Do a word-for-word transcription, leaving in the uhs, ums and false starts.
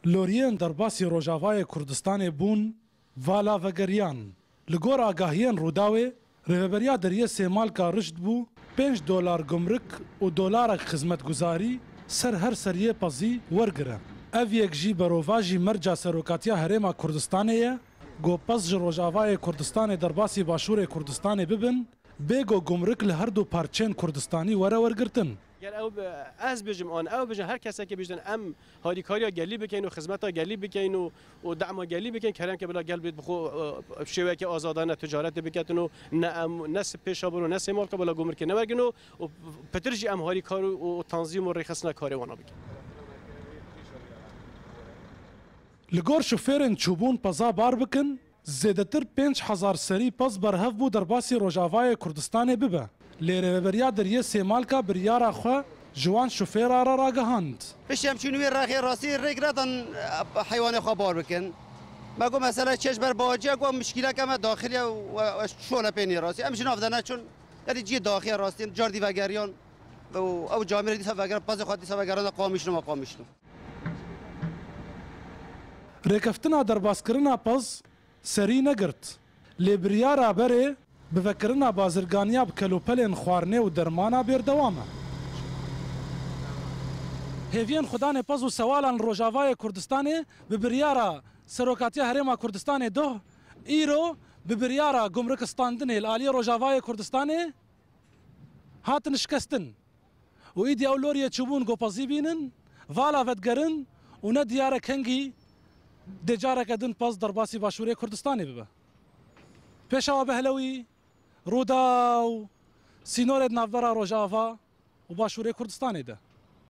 Loriyên derbasî Rojavayê Kurdistanê bûn vala vegeriyan. Li gor agahiyên Rûdawê, Rêveberiya Deriyê Sêmalka rişt bû pênc dolar gumrik û dolarek xizmetguzarî ser her seriyê pezî wergire. Ev yek jî berovajî merca Serokatiya Herêma Kurdistanê ye, ku pez ji Rojavayê Kurdistanê derbasî Başûrê Kurdistanê bibin, bê ku gumrik li her du parçên Kurdistanî were wergirtin. Ger ew bi-, ez bijim an ew bijin, her kesekî bijin, em harîkariya gelî bikeyn û xizmeta gelî bikeyn û, û dema gelî bikeyn, kerem ke bila gel bêt bi xwe, e, şêweyeke azadane ticaretê biketin û ne em, ne si pêşa bin û ne sêmalka bila gumrikê newergin û, û pitir jî em harîkar û, û tanzîm û rêxistina karê wana bikin. Li gor şofêrên çûbûn peza bar bikin, zêdetir pênc hezar serî pez berhev bû derbasî Rojavayê Kurdistanê bibe. Lê Rêveberiya Deriyê Sêmalka biryara xwe ji wan şofêra re ragihand. Piştî em çûn wê rexê rastî rêk nedan, e, heywanê xwe bar bikin. Me got, mesele çêj ber baciya, got, mişkîleke me daxiliye û, e, e, şole pê nê rastî. Em ji nav de neçûn, yanî cihê daxiye rastî, em cardî vegeriyan û ew camêrê dîsa vegeran, pezê xwe dîsa vegeran de qamişno me qamişno. Rêkeftina derbaskirina pez serî negirt. Lê biryara berê bi vekirina bazirganiya bi kelûpelên xwarinê û dermana bêrdewam e. Hêviyên xwedanê pez û sewalan li Rojavayê Kurdistanê bi biryara Serokatiya Herêma Kurdistanê doh, îro bi biryara gumrikistandinê li aliyê Rojavayê Kurdistanê hatin şikestin. Û îdî ew loriyê çûbûn ku pezî bînin, vala vedigerin û ne diyar e kengî dê careke din pez derbasî Başûrê Kurdistanê bibe. Pêşawa Behlewî, Rûdaw, sînorê di navbera Rojava û Başûrê Kurdistanê de.